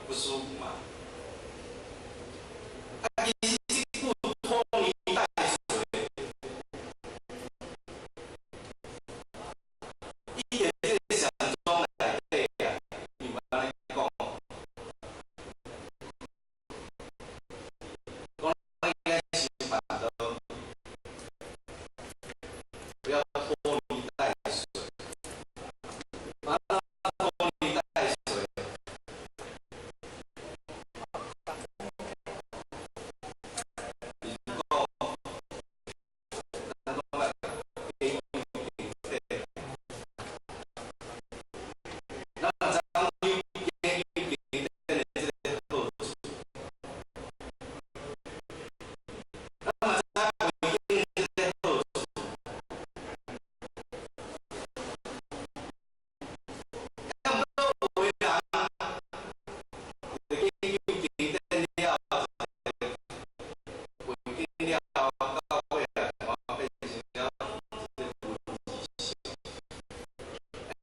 不舒服嘛。啊，其實這句拖泥帶水，伊佇這個禪宗內底啊，伊有按呢講，講咱應該修辦道，不要拖泥帶水。啊，拖泥帶水。就是講，咱講來加養經典，咱若知影加養經典的這個好處，咱若知影背經這個好處，啊，毋過有的人，就加養經典了，背經了後，到尾啊，變成了這個文字像。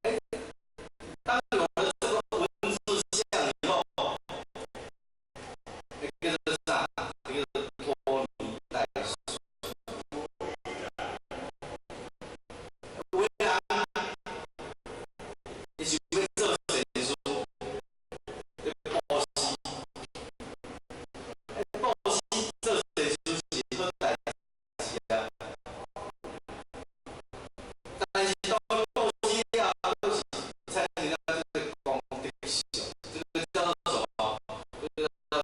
欸，當有了這個文字像以後，那叫做啥？叫做拖泥帶水。有的人，伊想欲做善事，咧布施，欸，布施做善事是好代誌啊。但是當布施了後，閣是產生了這個功德相，這個叫做什麼？這個叫做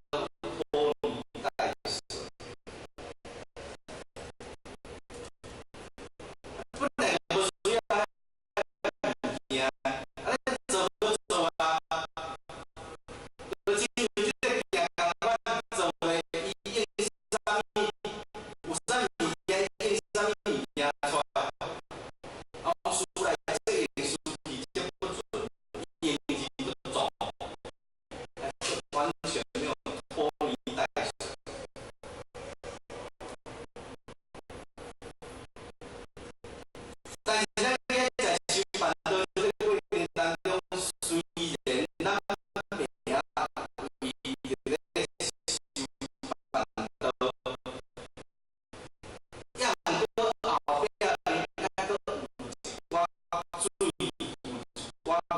拖泥帶水。本來無需要遐物件，啊，咱做好做啊，就親像這個行仝款做的，伊用啥物，有啥物件用啥物物件出來，啊，書來這個書體積不準，用字不準，完全沒有拖泥帶水。但是咱在修辦道這個過程當中，雖然咱名為著咧修辦道，也毋過後壁面還閣有一寡水，有一寡麵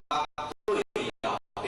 包對後壁。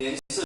年歲。